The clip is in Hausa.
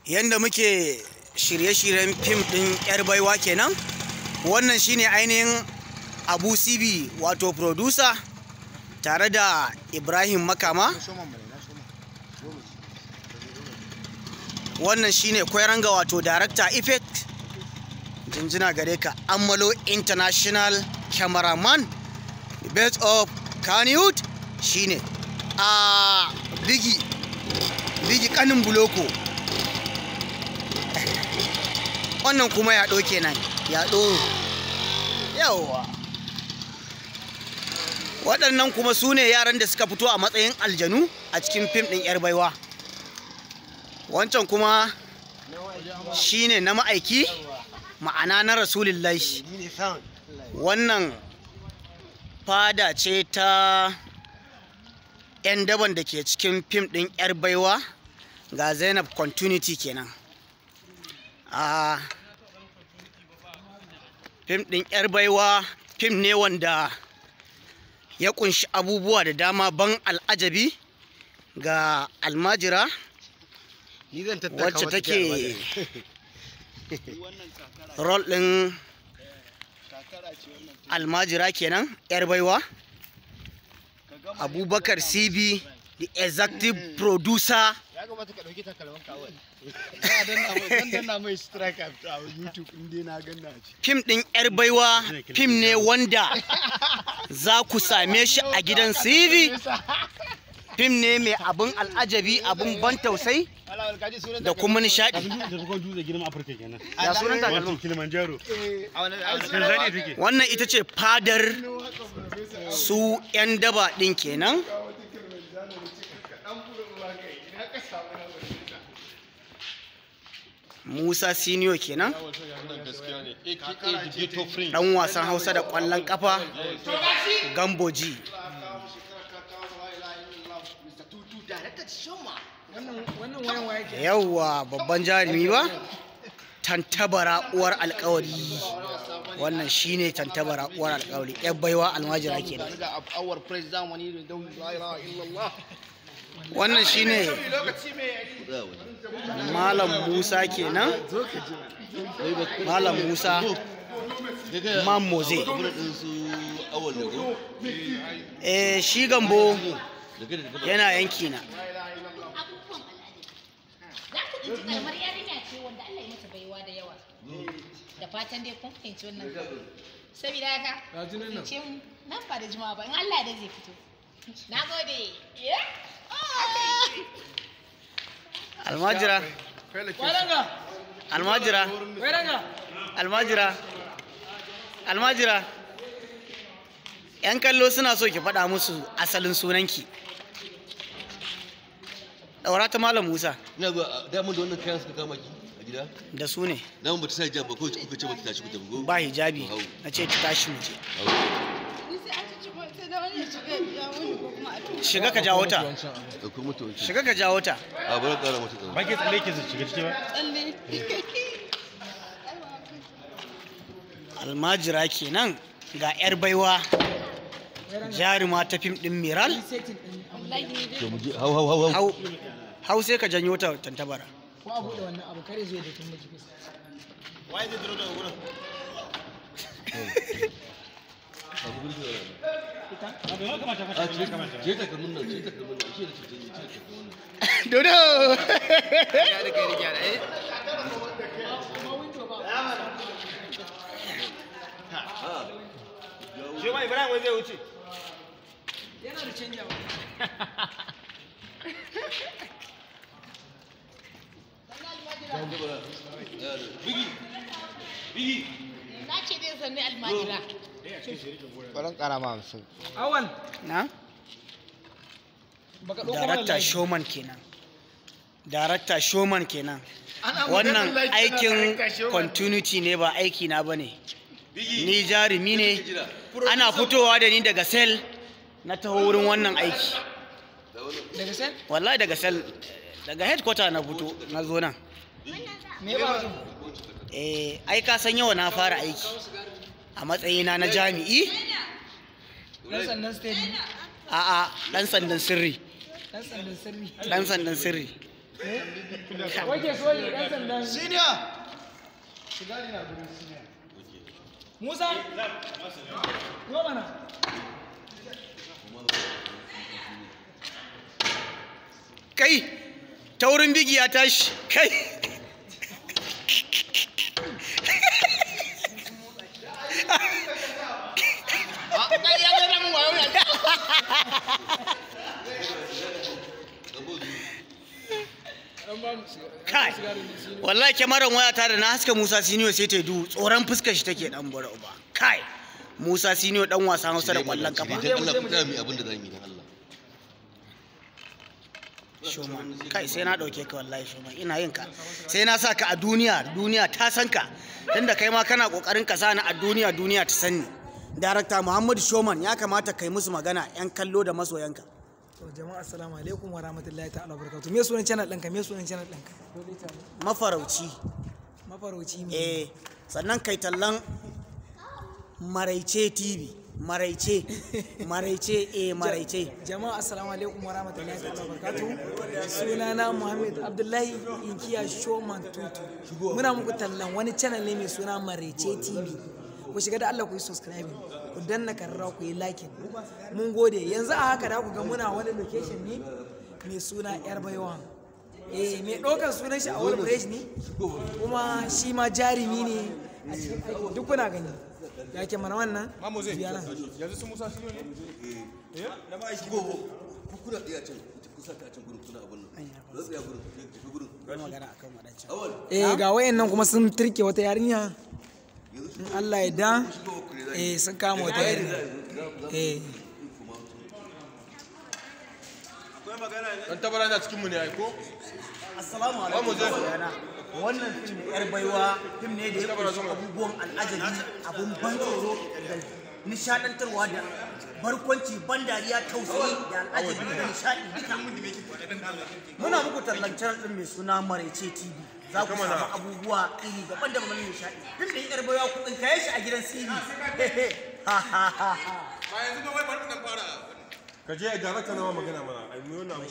Yanda muke shirye-shiryen fim ɗin 'Yar Baiwa kenan. Wannan shine ainihin Abu Sibi, wato producer, tare da Ibrahim Makama. Wannan shine Kwairanga, wato director effect. Jinjina gare ka. Amalo International cameraman, the best of Kannywood, shine a Bigi Bigi kanin Buloko. Wannan kuma yaɗo kenan, yaɗo. Yawwa, waɗannan kuma su ne yaran da suka fito a matsayin aljanu a cikin fim ɗin 'Yar Baiwa. Wancan kuma shine na ma'aiki, ma'ana na Rasulillahi. Wannan fada ce ta 'yan daban da ke cikin fim ɗin 'Yar Baiwa. Ga Zainab Continuity kenan. A fim ɗin 'Yar Baiwa, fim ne wanda ya kunshi abubuwa da dama ban al'ajabi. Ga almajira wacce take role ɗin almajira kenan, 'Yar Baiwa. Abubakar CB, the executive producer. Ya kamata ka ɗauki takalman kawai. Zan danna mai strike a YouTube in dai na ganna a ciki. Fim ɗin 'Yar Baiwa fim ne wanda za ku same shi a gidan CV. Fim ne mai abin al'ajabi, abin ban tausayi da kuma nishaɗi. Ya sunan takalmin? Kilimanjaro. Tanzania take. Wannan ita ce fadar su 'yan daba ɗin kenan. Musa Senior kenan, ɗan wasan Hausa da ƙwallon ƙafa, Gamboji. Yawwa, babban jarumi ba, Tantabara uwar alkawari. Wannan shine Tantabara uwar alkawari, 'Yar Baiwa, almajira kenan. Wannan shine Malam Musa kenan, Malam Musa Man Moze. Eh, shi Gambo yana yanki na. Abubuwan al'ajabi. Za ku tsinci karamar yarinya ce wanda Allah ya mata baiwa da yawa. Da fatan dai kun fahimci wannan. Saboda haka, ce mu nan ba da jimawa ba, in Allah da zai fito. Na gode. Almajira, almajira, almajira, almajira. Yan kallo suna so ki faɗa musu asalin sunanki. Ɗaura ta Malam Musa. Ina zuwa. Damun da wannan kayan suka kama ki a gida? Da su ne. Damun ba ta sa hijab ba ko kuka ce mata tashi ku tafi ko? Ba hijabi, na ce ki tashi mu je. Shiga ka jawo ta. Dauko mata wancan. Shiga ka jawo ta. A bari ƙara mata tsaro. Ba ke tsalle ke shiga ciki ba? Almajira kenan. Ga 'Yar Baiwa, jaruma ta fim ɗin Miral. To mu je, hau hau hau hau. Hau hau, sai ka janyo ta, Tantabara. Ko a buɗe wannan abu kare zai da kin miki fesa. A ce takalmin nan, ce takalmin nan, shi ne, ce takalmin nan. Dodo. Shi ma Ibrahim wai zai wuce. Yana da canjawa. Bigi. Bigi. Na ce dai sanni almajira. Baran ƙara ma 50. Awal, Na. Baka ɗauko mana Darakta layi. Showman kenan, darakta Showman kenan. Wannan aikin continuity ne, ba aiki na bane. Ni jarumi ne, ana fitowa da ni daga sel na taho wurin wannan aiki. Daga sen? Wallahi daga sel, daga headquarter na fito na zo nan. Me ba su? Eh, ai ka san yau na fara aiki a matsayina na jami'i. Dan sandan state ne. A'a, dan sandan sirri. Dan sandan sirri. Dan sandan sirri. Wake soyi dan sandan. Senior. Sigari na gurin senior. Musa. Zo mana. Kai, taurin bigi ya tashi. Kai. Kai, wallahi kyamaran wayata da na haska Musa Siniyo sai ta duhu, tsoron fuskar shi take dan bara uba. Kai, Musa Siniyo dan wasan Hausa da kwallon kafa. Dan Allah ku tsaya mu yi abin da za mu yi dan Allah. Shoman, kai sai na dauke ka wallahi Shoman, ina yin ka. Sai na sa ka a duniya, duniya ta san ka. Tunda kai ma kana kokarin ka sa ni a duniya, duniya ta san ni. Darakta Muhammadu Shoman ya kamata kai musu magana yan kallo da masoyanka. To jama'a assalamu alaikum wa rahmatullahi ta'ala wa barakatuh. Me sunan channel ɗinka? Me sunan channel ɗinka? Mafarauci. Mafarauci ne. Eh, sannan kai tallan Maraice TV. Maraice, Maraice, eh Maraice. Jama'a assalamu alaikum wa rahmatullahi ta'ala wa barakatuh. Sunana Muhammad Abdullahi Inkiya Showman Tutu. Muna muku tallan wani channel ne mai suna Maraice TV. Ku shiga da Allah ku yi subscribing, ku danna karra ku yi liking. Mun gode. Yanzu a haka da ku ga muna wani location ne mai suna Yar Baiwa. Eh, mai ɗaukar sunan shi a wani fresh ne, kuma shi ma jarumi ne a cikin aikin duk kuna gani. Ya ke mana wannan? Juya nan. Yanzu su Musa Sino ne? Shigo ku kuna tsaya can ku sa ta a can gurin kuna abin nan. Za tsaya gurin tafi gurin. Yi magana akan waɗancan. Awal Eh, ga wayannan kuma sun turke wata yarinya. In Allah ya da eh sun kama wata yarinya. Eh, Dan tabara na cikin mu ne ai ko? Assalamu alaikum. Masoyana. Wannan fim Yar Baiwa fim ne da ya kunshi abubuwan al'ajabi, abun ban tsoro da nishadantarwa da barkwanci, ban dariya, tausayi da al'ajabi da nishadi duka. Muna muku tallan channel din mai suna Maraice TV. Za ku samu abubuwa iri daban-daban na nishadi. Fim ɗin Yar Baiwa ku tsinkaye shi a gidan CV. Ha ha ha ha. Ka je darakta na ma magana mana. Ai mu wannan abu.